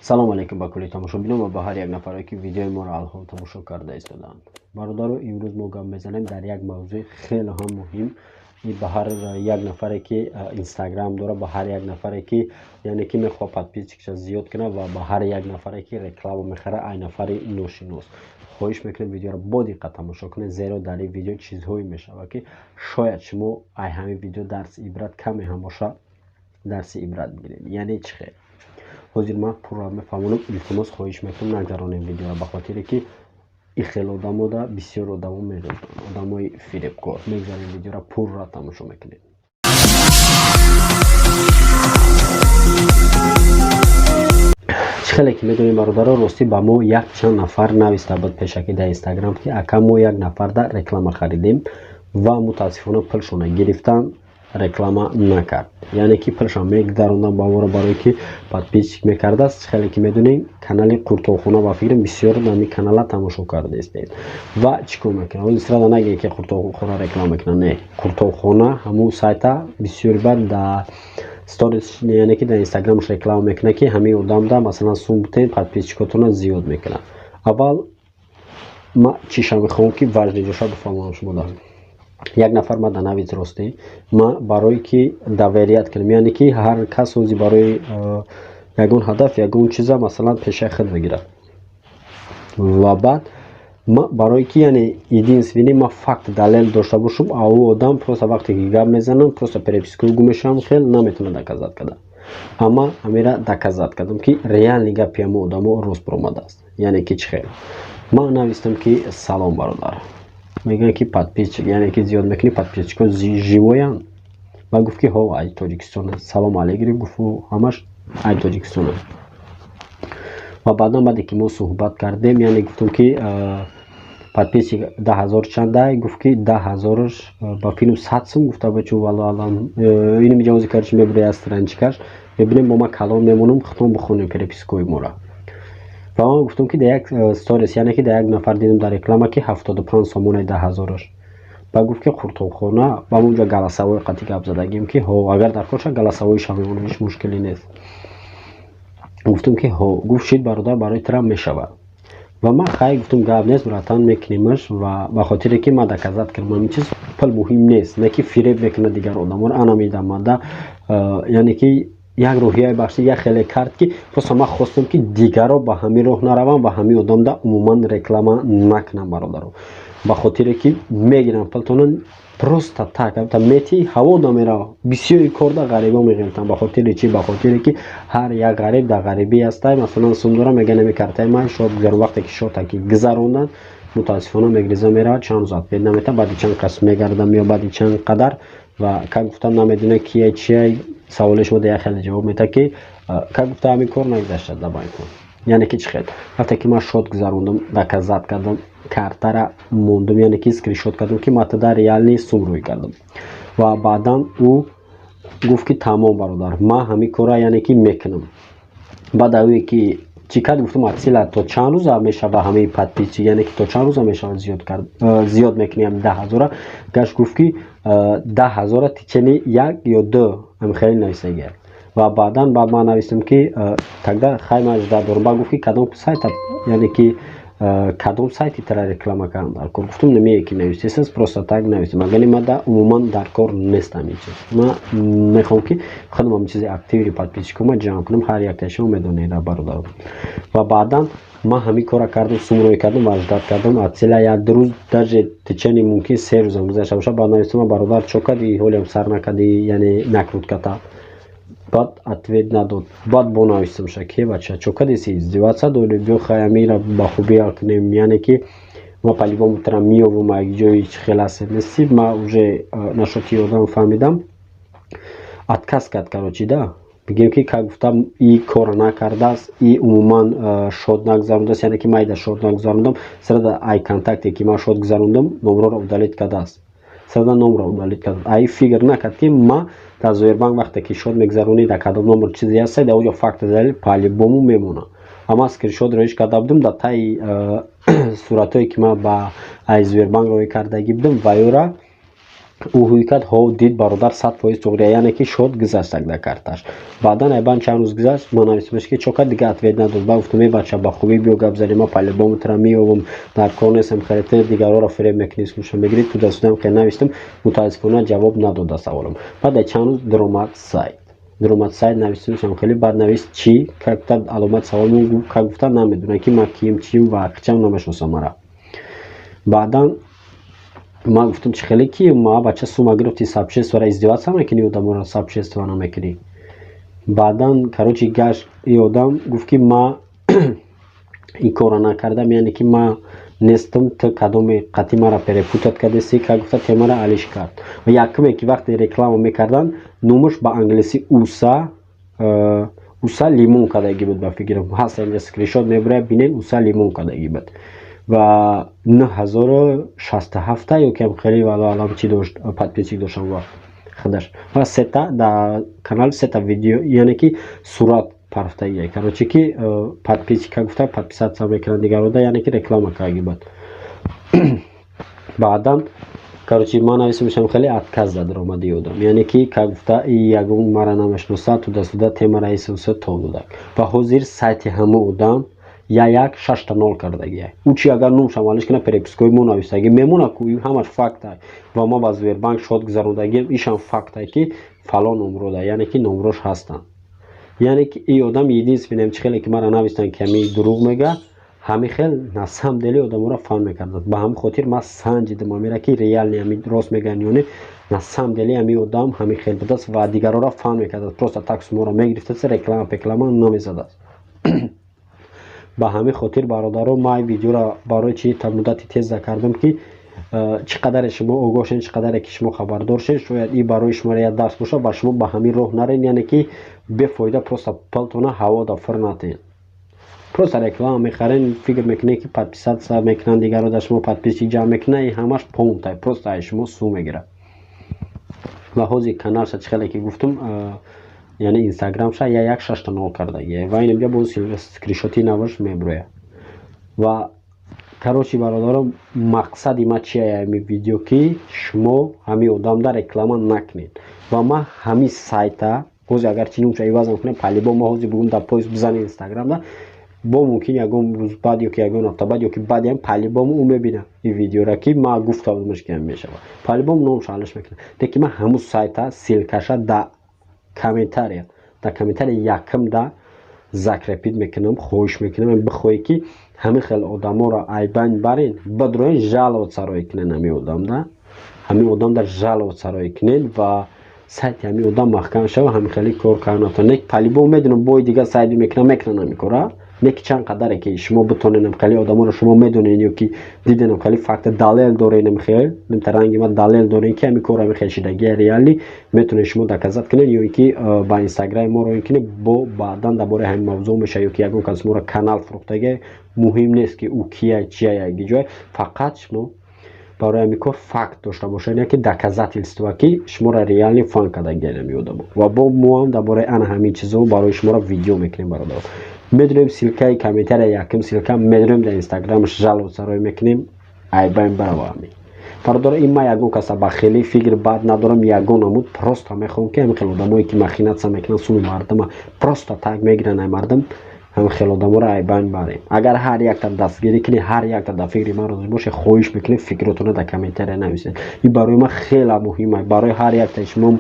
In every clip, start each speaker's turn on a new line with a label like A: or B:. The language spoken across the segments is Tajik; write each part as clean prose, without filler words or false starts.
A: Салом алейкум ба кулли тамошобинон ва ба ҳар як нафаре, ки видеои моро алҳол тамошо карда истодаанд. Бародаро, имрӯз мо гап мезанем дар як мавзӯи хеле ҳам муҳим. Ба ҳар як нафаре, ки Инстаграм дорад, ба ҳар як нафаре, ки яъне ки мехоҳад подписчикша зиёд кунад, ва ба ҳар як нафаре, ки реклама мехарад ай нафари ношинос, хоҳиш мекунем, видеоро бо диққат тамошо кунед, зеро дар ин видео чизҳое мешавад, ки шояд шумо ай ҳамин видео дарси ибрат, каме ҳам бошад, дарси ибрат бигиред. Яъне чӣ хел? Ҳозир ман пурра мефаҳмонам. Илтимос, хоҳиш мекунам, нагзаронем видеоро, ба хотире ки ин хел одамода бисёр одамо мерезанд, одамои фиребкор. Мегзарем, видеоро пурра тамошо мекунем. Чӣ хеле ки медонем, бародаро, ростӣ ба мо якчанд нафар нависта буд пешакӣ дар Инстаграм, ки ака, мо як нафарда реклама харидем ва мутаассифона пулшона гирифтан, реклама накард, яъне ки пулшам мегдарондан ба моро, барое ки подписчик мекардааст. Чӣ хеле ки медонем, канали Қуртоқхона, ба фикрам, бисёр ҳамин канала тамошо кардаистед. Ва чӣ кор мекунад? Ҳозир сразу нагӯед, ки Қуртоқхона реклама мекунад. Не, Қуртоқхона ҳамун сайта бисёри баъд дар сторис, яъне ки дар Инстаграмаш реклама мекунад, ки ҳамин одамда масалан сум бутен, подписчикотона зиёд мекунад. Аввал ма чиша мехоҳам, ки важный ҷоша бифаҳмонам шумода. Як нафар ма данавид. Ростӣ ма барое ки доверять кунам, яъне ки ҳар кас ҳози барои ягон ҳадаф, ягон чиза масалан пешаи худ мегирад. Ва баъд ма барое ки, яъне, единственный ма факт, далел дошта бошам, а ӯ одам просто вақте ки гап мезанам, просто перепискаи гум мешавам, хел наметавонад доказать карда. Амма ҳамира доказать кардам, ки реальный гапи ҳамо одамо рост баромадааст. Яъне ки чӣ хел? Ман навистам, ки салом, бародар, мегӯянд, ки подписчик, яъне ки зиёд мекунӣ, подписчикҳо живоянд. Ва гуфт, ки ҳо, ай Тоҷикистон. Салом алейкум гуфт, ҳамаш ай Тоҷикистон. Ва баъдан, баъде ки мо суҳбат кардем, яъне гуфтам, ки подписчик 10 000 чандай? Гуфт, ки 10 000-аш ба филм 100 сум гуфта ба чун валло алам. Ини миҷавози карш мебурӣ аз страничкаш, мебинем, бо ма калон мемонам, худтон бихонем перепискаҳои моро. Ва ман гуфтам, ки дар як сторис, яъне ки дар як нафар дидам дар реклама, ки 75 сомонаи 10 000-аш. Ба гуфт, ки Қуртоқхона. Ва мо унҷа голосовой қатъи гап задагим, ки ҳо, агар дар кор шавад, голосовой ша мемонам, ҳеҷ мушкиле нест. Гуфтам, ки ҳо. Гуфт, шид, бародар, барои тирам мешавад. Ва ман хай гуфтам, гап нест, братан, мекунемаш. Ва ба хотире ки ман доказать кардам, ҳамин чиз пул муҳим нест, не ки фиреб мекунад дигар одаморо. Ана медамада, яъне ки як рӯҳияи бахшӣ як хеле кард, ки просто ман хостам, ки дигарро ба ҳамин роҳ наравам ва ҳамин одамда умуман реклама накунам, бародаро, ба хотире ки мегирам пултона просто так мети, ҳаво намерава. Бисёри корда ғарибо меғелтам. Ба хотири чӣ? Ба хотире ки ҳар як ғариб дар ғарибӣ ҳастай, масалан, сум дора, мега, нами картаи ман шот гузарон. Вақте ки шота ки гузарондан, мутаассифона, мегриза, меравад, чанд рӯз ответ наметавад, баъди чанд кас мегардам ё баъди чанд қадар. Ва как гуфтам, намедонад кия, чия. Саволи шумо як хеле ҷавоб медиҳад, ки как гуфта, ҳамин кор нагузашта дар банкон. Яъне ки чӣ хел? Вақте ки ман шот гузарондам, доказать кардам, картара мондум, яъне ки скриншот кардам, ки ман тада реальный сум рӯй кардам. Ва баъдан ӯ гуфт, ки тамом, бародар, ман ҳамин кора, яъне ки, мекунам. Баъд ӯе ки чӣ кард? Гуфтам, атсила то чанд рӯза мешава ҳамаи подписчик, яъне ки то чанд рӯза мешава зиёд кард, зиёд мекунӣ ҳами 10 000-а? Гашт, гуфт, ки 10 000-а течение як ё ду, ҳами хеле нависагия. Ва баъдан баъд ман навистам, ки тогда хай, ман ждать дорам. Баъд гуфт, ки кадом сайта, яъне ки кадом сайти тара реклама кардам дар кор? Гуфтам, немее ки навистесас, просто так навистам, агар мада умуман дар кор нест ҳамин чиз. Ман мехоҳам, ки худам ҳамин чизи активный подписчикома ҷамъ кунам. Ҳар яктаи шумо медонед, бародаро. Ва баъдан ман ҳамин кора кардам, сум рӯй кардам ва ждать кардам ацила як ду рӯз, даже течение мумкин 3 рӯзам гузашта бошад. Баъд навистам, бародар, чо кардӣ, ҳолиам сар накардӣ, яъне накрутката? Баъд ответ надод. Баъд бо навистамша, ки бача, чо кардиси, издеваться дорӣ? Биё, хай, амира ба хубӣ ҳал кунем, яъне ки ма по-любому тара меёвам, як ҷои чӣ хел ҳастед, нестӣ. Ма уже нашоти одам фаҳмидам, отказ кард. Короче, да, бигем, ки как гуфтам, и кора накардааст, и умуман шот нагузарондааст, яъне ки майда шот нагузарондам. Сарада ай контакте ки ман шот гузарондам, номроро удалить кардааст, сарада номро удалить кард. Ай фикр накард, ки ма дар Зоирбанк вақте ки шот мегузаронӣ, дар кадом номер чизе ҳаста, дар оҷо факт, далил по-любому мемонад. Амма скриншот роиш карда будам дар таи суратҳое, ки ман ба ай Зоирбанк роӣ кардагӣ будам, ва ёра Ӯ ҳуй кард, ҳо, дид, бародар, 100% туғрия, яъне ки счёт гузаштак дар карташ. Баъдан айбан чанд рӯз гузашт, ман нависмаш, ки чо кард, дига ответ надод. Ба гуфтам: «Е бача, ба хубӣ биё гап занем, ма по-любому тура меёвам, дар кор нестам, хеле дигарҳоро фиреб мекунӣ, слуша мегирӣ туда-сюда». Хеле навистам, мутаассифона, ҷавоб надод ба саволам. Баъд ай чанд рӯз даромад сайт, даромад сайт, навистам, хеле баъд навист, чӣ как-то аломати савол, как гуфта намедонам, ки ман кием, чием ва ҳичам намешиносам мара. Баъдан ман гуфтам: «Чӣ хеле ки ма, бача, сума гирифти, сообществора издеваться мекунӣ, одаморо сообщество намекунӣ?» Баъдан, короче, гашт и одам, гуфт, ки ма ин корро накардам, яъне ки ма нестам, ту кадоми қатъи мара перепутать кардеси, ка гуфта темара алиш кард. Ва якуме ки вақте реклама мекардан, номаш ба англисӣ уса уса лимон кардагӣ буд, ба фикрам ҳаст, инҷа скриншот мебурад, бинед, уса лимон кардагӣ буд ва 9067 ё кам хеле, валлоҳу аълам, чӣ дошт, подписчик дошт он вақт худаш ва сета дар канал сета видео, яъне ки сурат парфтагия, короче, ки подписчика гуфта подписаться мекунанд дигарода, яъне ки реклама кардаги буд. Баъдан, короче, ман нависам, хеле отказ зад омади одам, яъне ки ка гуфта ягон мара намешиносад, туда-сюда, темара исуса то додак. Ва ҳозир сайти ҳама одам я як шашта нол кардагия. Ӯ чи агар номшам алиш кина, перепискаҳои мо нависагӣ мемона ку, ҳамаш факта. Ва ма ба Сбербанк счёт гузарондагиам, ишам факта, ки фалон номрода, яъне ки номрош ҳастанд. Яъне ки и одам единственный чи хеле ки мара навистанд, ки ҳами дурӯғ мега, ҳами хел на самом деле одаморо фан мекарданд. Ба ҳамин хотир ман санҷидам амира, ки реально ҳами рост мегӯянд ё не. На самом деле ҳами одам ҳами хел будааст ва дигарора фан мекардааст, просто так суморо мегирифтааст, реклама пеклама намезадааст. Ба ҳамин хотир, бародаро, ман видеоро барои чи та муддати теза кардам, ки чӣ қадаре шумо огоҳ шед, чӣ қадаре ки шумо хабардор шед, шояд ин барои шумо як дарс бошад ва шумо ба ҳамин роҳ нарен, яъне ки бефоида просто пултона ҳаво фир натиҳед. Просто реклама мехарен, фикр мекунед, ки подписаться мекунанд дигарро, дар шумо подписчик ҷамъ мекунад, ин ҳамаш понтай, просто аз шумо сум мегирад. Ва ҳозир каналша, чӣ хеле ки гуфтам, яъне инстаграмша я як шашта нол кардагия ва ин инҷа боз скриншоти наваш меброяд. Ва, короче, бародаро, мақсади ма чия ҳами видео? Ки шумо ҳамин одамда реклама накунед. Ва ма ҳамин сайта ҳозир агар чи номша ивазам кунем, по-любому ма ҳозир бугум, дар поиск бизанед инстаграмда, бо мумкин ягон рӯз баъд ё ки ягон ҳафта баъд ё ки баъдиам по-любому ӯ мебинад ин видеора, ки ма гуфта будамаш, ки ҳам мешавад, по-любому номша алиш мекунад. Лекин ман ҳамун сайта ссылкаша да комментария, дар комментария якм да закрепить мекунам. Хоҳиш мекунам, бихоҳе ки ҳамин хел одаморо айбайн барен, бадроен жаловаться рӯй кунен ҳамин одамда, ҳамин одамда жаловаться рӯй кунен ва сайти ҳамин одам маҳкам шава. Ҳамин хеле кор кардан не, по-любому медонам, бои дигар сайт мекунам, мекунан ҳамин кора. Не ки чанд қадаре ки шумо битоненам, хеле одаморо шумо медонен ё ки диденам, хеле факта далел доренам, хел ранги ма далел дорен, ки ҳамин кор ҳамин хел шидагия, реально метавонед шумо доказать кунед ё ин ки ба инстаграми мо роин кунед. Бо баъдан дар бораи ҳамин мавзӯъ мешавад ё ки ягон кас моро канал фурӯхтага, муҳим нест, ки ӯ кия, чия, яги ҷой. Фақат шумо барои ҳамин кор факт дошта бошед, яке доказательство, ки шуморо реально фан кардагиан ҳамин одамо. Ва бо мо ҳам дар бораи ана ҳамин чизо барои шуморо видео мекунем, бародаро. Медонем, ссылкаи комментария якум ссылка медонем, дар инстаграм жаловаться рӯй мекунем, айбайн барава ҳамин. Бародаро, ин ман ягон каса ба хеле фикр бад надорам, ягон намуд, просто мехоҳам, ки ҳамин хел одамое ки махинация мекунанд, суми мардума просто так мегиранд, ай мардум, ҳамин хел одаморо айбайн барем. Агар ҳар якта дастгирӣ кунед, ҳар якта дар фикри ман розӣ бошед, хоҳиш мекунем, фикротонро дар комментария нависед. Ин барои ман хеле муҳим аст, барои ҳар яктаи шумо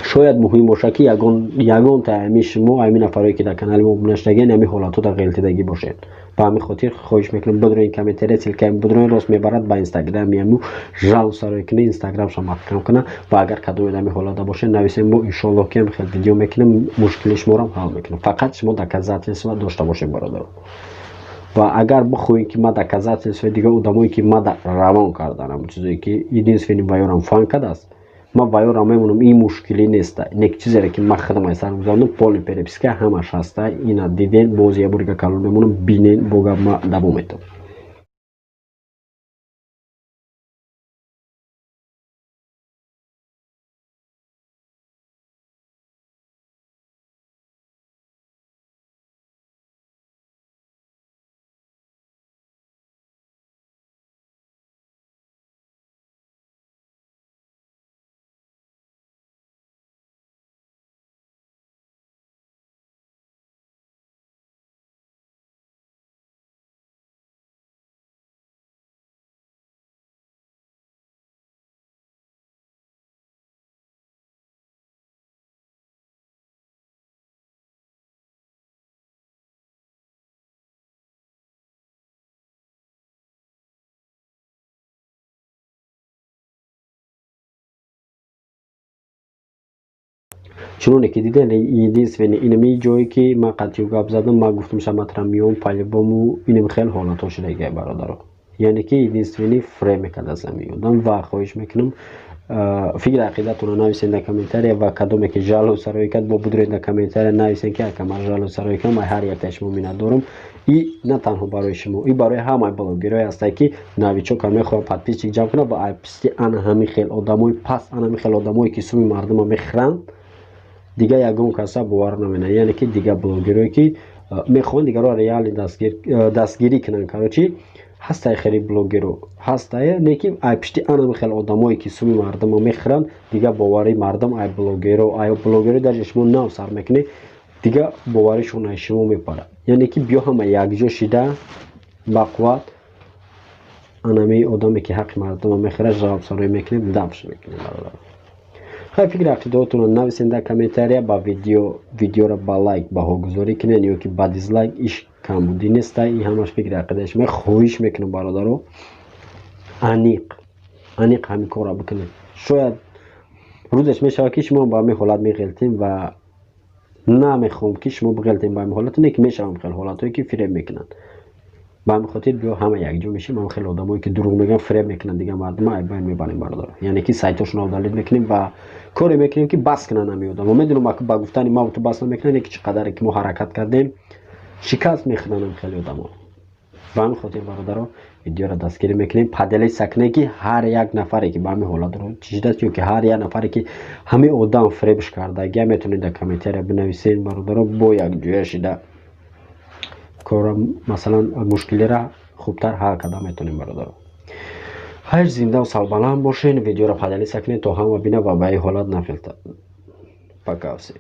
A: шояд муҳим бошад, ки ягонта ҳамин шумо, ҳамин нафарое ки дар канали мо наштагиен, ҳамин ҳолатҳо дар ғелтидагӣ бошед. Ба ҳамин хотир хоҳиш мекунам, бидроен комментария, ссылкаи бидроен, рост мебарад ба инстаграми ҳаму, жаловаться рӯй кунед, инстаграмша маҳкам кунад. Ва агар кадоме дар ҳамин ҳолатда бошед, нависем, мо иншоаллоҳ ки ҳамин хел видео мекунем, мушкили шуморо ҳал мекунем. Фақат шумо доказательство дошта бошед, бародаро. Ва агар бихоҳем, ки ма доказательство дигар одамое ки ма равон кардан, ҳамн чизое ки единственный ваёрам фан кардааст, ман ваёрам мемонам, ин мушкилӣ неста. Не чизере ки ман худам ай сар гузарондам, полный переписка ҳамаш ҳаста, ина диден. Боз як борига калон мемонам, бинен, бо гап ма давом метавам. Чуноне ки дидем, единственный инами ҷое, ки ман қатъию гап задам, ман гуфтам, шаматра миён, по-любому инам хел ҳолатҳо шудагия, бародаро. Яъне ки единственный фиреб мекард меёдам. Ва хоҳиш мекунам, фикри ақидатонро нависед дар комментария. Ва кадоме ки жалоба сароӣ кард, бо будуред, дар комментария нависед, ки ака, ман жалоба сароӣ кардам. Ай ҳар яктаи шумо миннатдорам. И на танҳо барои шумо, и барои ҳамаи блогерое ҳастае, ки новичок а мехоҳанд подписчик ҷамъ кунад ва ай писти ана ҳамин хел одамои паст, ана ҳамин хел одамое, ки суми мардума мехӯранд, дига ягон каса бовар наменад. Яъне ки дига блогерое, ки мехоҳанд дигарро реально дастгирӣ кунанд, короче, ҳастае, хеле блогеро ҳастае, не ки ай пишти анами хел одамое, ки суми мардума мехӯранд, дига бовари мардум ай блогеро, ай блогеро, даже шумо нав сар мекунед, дига боваришон ай шумо мепарад. Яъне ки биё, ҳама якҷо шида, бақувват анами одаме, ки ҳаққи мардума мехӯрад, жалоба сароӣ мекунем, дафш мекунем, бародар. Хай, фикри ақидаотонро нависед дар комментария. Ба видео, видеоро ба лайк баҳогузорӣ кунед ё ки ба дизлайк, иш камбудӣ неста, и ҳамаш фикри ақидаи шумо. Хоҳиш мекунам, бародаро, аниқ аниқ ҳамин корро бикунед. Шояд рӯзеш мешавад, ки шумо ба ҳамин ҳолат меғелтем, ва намехоҳам, ки шумо биғелтем ба ҳамин ҳолат, не ки мешавам хел ҳолатҳое, ки фиреб мекунанд. Ба ҳамин хотир биё, ҳама якҷо мешем, ҳама хеле одамое, ки дурӯғ мегӯянд, фиреб мекунанд дигар мардума, айбайн мебарем, бародаро. Яъне ки сайтошонро удалить мекунем ва коре мекунем, ки бас кунанд ҳамин одамо. Медонам, ба гуфтани ма ту бас намекунанд, ки чӣ қадаре ки мо ҳаракат кардем, шикаст мехӯранд ҳам хеле одамо. Ба ҳамин хотир, бародаро, видеоро дастгирӣ мекунем, поделиться кунем, ки ҳар як нафаре, ки ба ҳамин ҳолат чишидааст ё ки ҳар як нафаре, ки ҳамин одам фиребш кардагия, метавонед дар комментария бинависед, бародаро. Бо якҷоя шида корро, масалан, мушкилиро хубтар ҳал карда метавонем, бародаро. Хайр, зиндаву сарбаланд бошед. Видеоро поделиться кунед, то ҳама бинад ва ба ин ҳолат нафелтад. Пока всем.